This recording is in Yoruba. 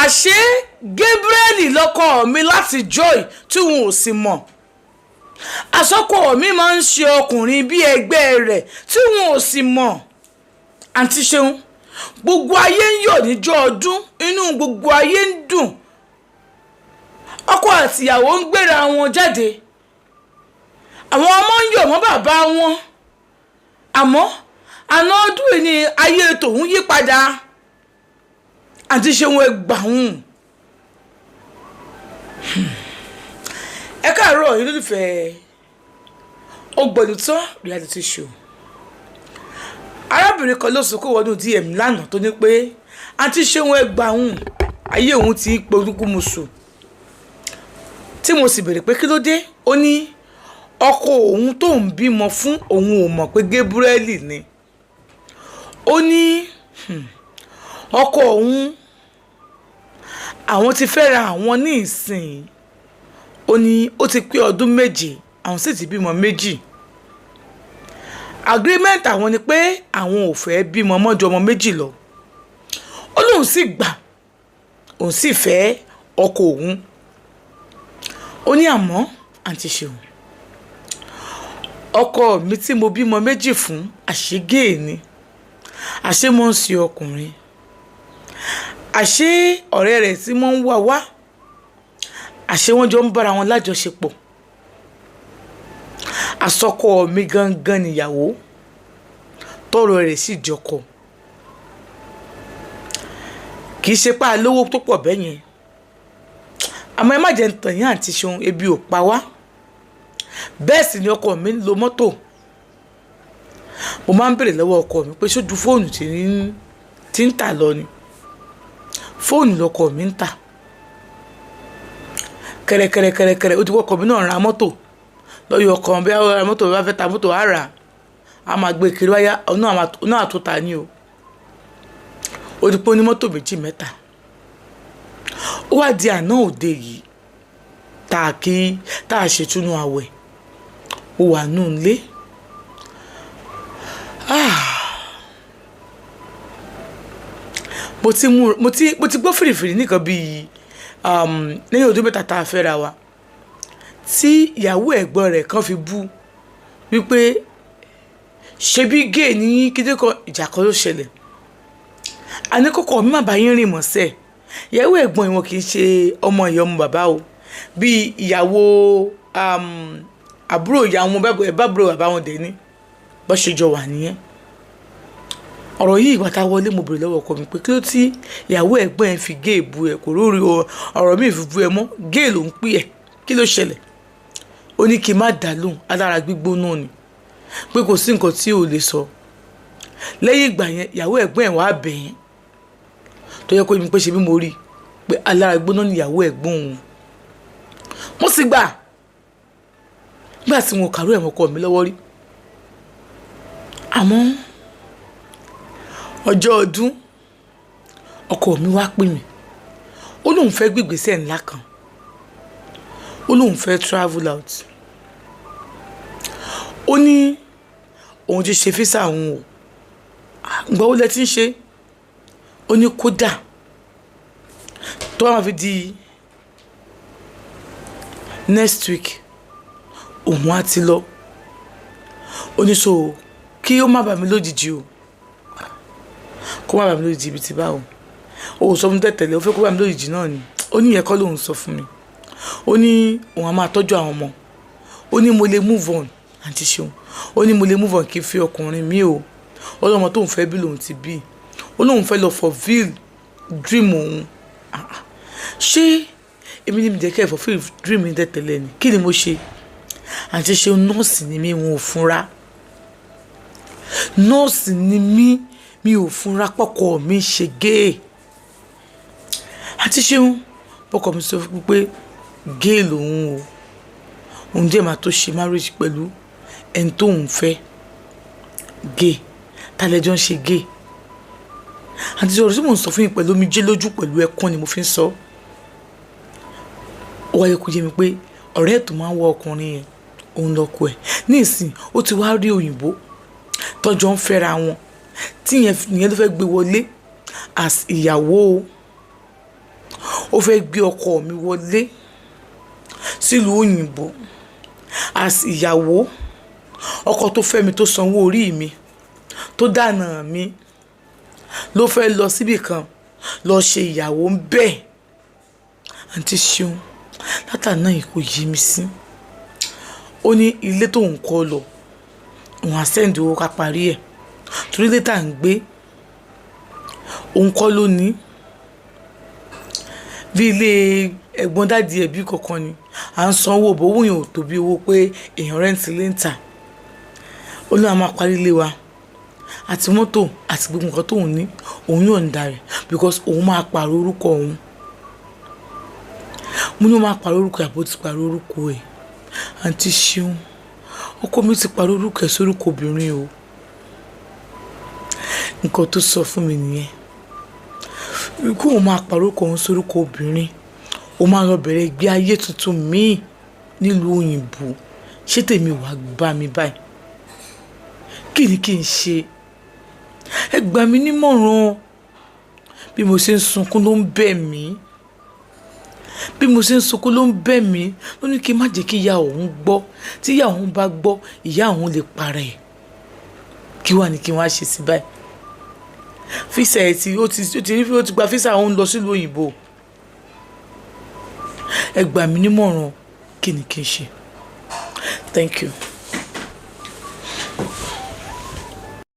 Àṣé Gabriel lọkọ mi láti joy tí wọn ò sì mọ̀. Àsọkọ mi máa ń ṣe ọkùnrin bí ẹgbẹ́ rẹ̀ tí wọn ò sì mọ̀. Àǹtí Ṣeun, gbogbo ayé ń yọ̀ níjọ́ ọdún, inú gbogbo ayé ń dùn, ọkọ àtìyàwó ń gbéra wọn jáde, àwọn ọmọ ń yọ̀ mọ́ bàbá wọn. Àmọ́ àná ọdún yìí ni ayé tòun yí padà. Àǹtí Ṣeun, ẹ gbà hùn. Ẹ káàárọ̀ yìí lólùfẹ́ Ògbónítán reality show. Arábìnrin kan ló sunkún wọnú DM lánàá tó ní pé, "Àǹtí Ṣeun, ẹ gbà hùn, ayé òun ti ń porúkúmuṣù." Tí mo sì béèrè pé kí ló dé, ó ní ọkọ òun tó ń bímọ fún òun ò mọ̀ pé Gabriel ni. Ó ní ọkọ òun, àwọn ti fẹ́ra àwọn ní ìsìn. Ó ní ó ti pé ọdún 7, àwọn sì ti bímọ 2. Agreement àwọn ni pé àwọn ò fẹ́ bímọ mọ́jú ọmọ 2 lọ. Ó lóun sì gbà, òun sì fẹ́ ọkọ òun. Ó ní àmọ́, àǹtí Ṣeun, ọkọ mi tí mo bímọ 2 fún, àṣé gay ni, àṣé mo ń ṣe ọkùnrin, àṣé ọ̀rẹ́ rẹ̀ tí mo ń wá wá, àṣé wọ́n jọ ń bára wọn lájọṣepọ̀, àsọkọ mi gangan nìyàwó tọrọ rẹ̀ sì jọkọ. Kì í ṣe pé alówó tó pọ̀ bẹ́ẹ̀ yẹn, àmọ́ ẹ má jẹ́ ń tàn yín, àǹtí Ṣeun, ebi ò pa wá. Bẹ́ẹ̀ sì ni ọkọ mi ń lo mọ́tò. Mo máa ń béèrè lọ́wọ́ ọkọ mi pé sójú fóònù tí ń tà lọ ni fóònù lọkọ mi ń tà kẹrẹkẹrẹkẹrẹkẹrẹ. Ó ti wọ́ ọkọ mi náà ra mọ́tò lọ́yọ̀. Ọkọ bí wọ́n ra mọ́tò, bá fẹ́ ta mọ́tò, á rà á, máa gbé kiri wáyà ọ̀nà àtúntà ni o. Ó ti pé ó ní mọ́tò méjì mẹ́ta. Ó wá di àná òde yìí tá a kí tá a ṣètúnú àwẹ̀, ó wà nù ilé. Ah. Mo ti gbọ́ fìrìfìrì nìkan bíi lẹ́yìn ọdún 3 tá a fẹ́ra wa, tí ìyàwó ẹ̀gbọ́n rẹ̀ kan fi bú wípé ṣebí gay ní kíndé kan. Ìjà kan ló ṣẹlẹ̀. Àní kókó mi má bá yín rìn mọ́sẹ̀. Ìyàwó ẹ̀gbọ́n ìwọ̀n kì í ṣe ọmọ ìyá ọmọ bàbá o, bíi ìyàwó àbúrò ìyá wọn, bábúrò bàbá wọn dẹ̀ ní bó ṣe jọ wà nìyẹn. Ọ̀rọ̀ yìí, ìgbà tá a wọlé, mo bèrè lọ́wọ́ ọkọ mi pé kí ló tí ìyàwó ẹ̀gbọ́n ẹ̀ fi gay bu ẹ̀, kò rórí ọ̀rọ̀ mi fi bu ẹ mọ́, gay ló ń pè ẹ̀, kí ló ṣẹlẹ̀? Ó ní kí n má dà lóhùn, alára gbígbóná ni, pé kò sí nǹkan tí ò lè sọ. Lẹ́yìn ìgbà yẹn, ìyàwó ẹ̀gbọ́n ẹ̀ wá bẹ̀yẹn tó yẹ kó mi pé ṣe bí mo rí i pé alára gbóná ni ìyàwó ẹ̀gbọ́n òun. Mo sì gbà nígbà tí mo kàrú ẹ̀wọ̀n ọkọ mi lọ́wọ́ rí. Àmọ́ ọjọ́ ọdún, ọkọ mi wá pè mí, ó lóun fẹ́ gbégbèsè ńlá kan, ó lóun fẹ́ travel out. Ó ní òun ti ṣe visa òun o. Ǹgbọ́n ó lẹ ti ń ṣe? Ó ní kódà tó bá máa fi di next week, òun á ti lọ. Ó ní so kí ó má bà mí lójijì o, kó má bà mí lójijì ibi tí báwo. Ó sọ fún mi tẹ́tẹ̀lé, ó fẹ́ kó bà mí lójijì náà ni. Ó ní ìyẹn kọ́ lòun sọ fún mi. Ó ní òun á máa tọ́jú àwọn ọmọ. Ó ní mo lè move on. Àǹtí Ṣeun, ó ní mo lè move on kí n fi ọkùnrin mi o. Ó lọ́mọ tóun fẹ́ bí lòun ti bí. Ó lóun fẹ́ lọ fulfill dream òun. Ṣé èmi ní mi jẹ́ kẹ́ ẹ̀ fulfill dream mi tẹ́tẹ̀lé ni? Kí ni mo ṣe, àǹtí Ṣeun? Nọ́ọ̀sì ni mí, wọn ò fúnra. Nọ́ọ̀sì ni mí, mi ò fúnra pọ́kọ mi ṣe gay. Àǹtí Ṣeun, pọ́kọ mi sọ fún pé gay lòun o, òun díẹ̀ máa tó ṣe marriage pẹ̀lú ẹni tóun fẹ́ gay. Tálẹ́jọ́ ń ṣe gay. Àǹtí, ọ̀rọ̀ tí mò ń sọ fún yín, pẹ̀lú omijé lójú, pẹ̀lú ẹkún ni mo fi ń sọ. Ó wáyé kó yé mi pé ọ̀rẹ́ ẹ̀ tó máa ń wọ ọkùnrin yẹn, òun lọ́kọ ẹ̀ ní ìsìn. Ó ti wá rí òyìnbó tọ́jọ́ ń fẹ́ra wọn, tí ìyẹn ló fẹ́ gbé wọlé as ìyàwó o. Ó fẹ́ gbé ọkọ mi wọlé sílùú òyìnbó as ìyàwó. Ọkọ tó fẹ́ mi, tó sanwó orí mi, tó dáná mi, ló fẹ́ lọ síbì kan lọ ṣe ìyàwó ń bẹ́ẹ̀. Àǹtí Ṣeun, látàná yìí kò yé mi sí. Ó ní ilé tóun kọ́ lọ, òun á send owó ká parí ẹ̀, torí ilé tá à ń gbé, òun kọ́ ló ní. Bí ilé ẹ̀gbọ́n daddy ẹ̀bí kankan ni à ń sanwó bò, owó yẹn ò tó bí owó pé èèyàn rent ilé ń tà. Ó ní a máa parí ilé wa àti mọ́tò àti gbogbo nǹkan tóun ní, òun yọ̀ǹda rẹ̀ because òun máa pààrọ̀ orúkọ òun. Mo ní ó máa pààrọ̀ orúkọ ẹ̀, àbó ti pààrọ̀ orúkọ ẹ̀? Àǹtí Ṣeun, ọkọ mi ti pààrọ̀ orúkọ ẹ̀ sórúkọ obìnrin o. Nǹkan tó sọ fún mi nìyẹn, kó òun máa pààrọ̀ orúkọ òun sórúkọ obìnrin, òun máa lọ bẹ̀rẹ̀ ìgbé ayé tuntun míì nílùú òyìnbó. Ṣé tèmi wàá bá mi báyìí? Kí ni kí n ṣe? Ẹ gbà mí nímọ̀ràn. Bí mo ṣe ń sunkún ló ń bẹ̀ mí, bí mo ṣe ń sunkún ló ń bẹ̀ mí. Ló ní kí n má jẹ́ kí ìyá òun gbọ́. Tí ìyá òun bá gbọ́, ìyá òun lè para ẹ̀. Kí wàá ní kí wọ́n á ṣe sí báyìí? Visa ẹ̀ tí ó ti rí, ó ti gba visa, òun lọ sílùú òyìnbó. Ẹ gbà mí nímọ̀ràn, kí ni kí n ṣe? Thank you.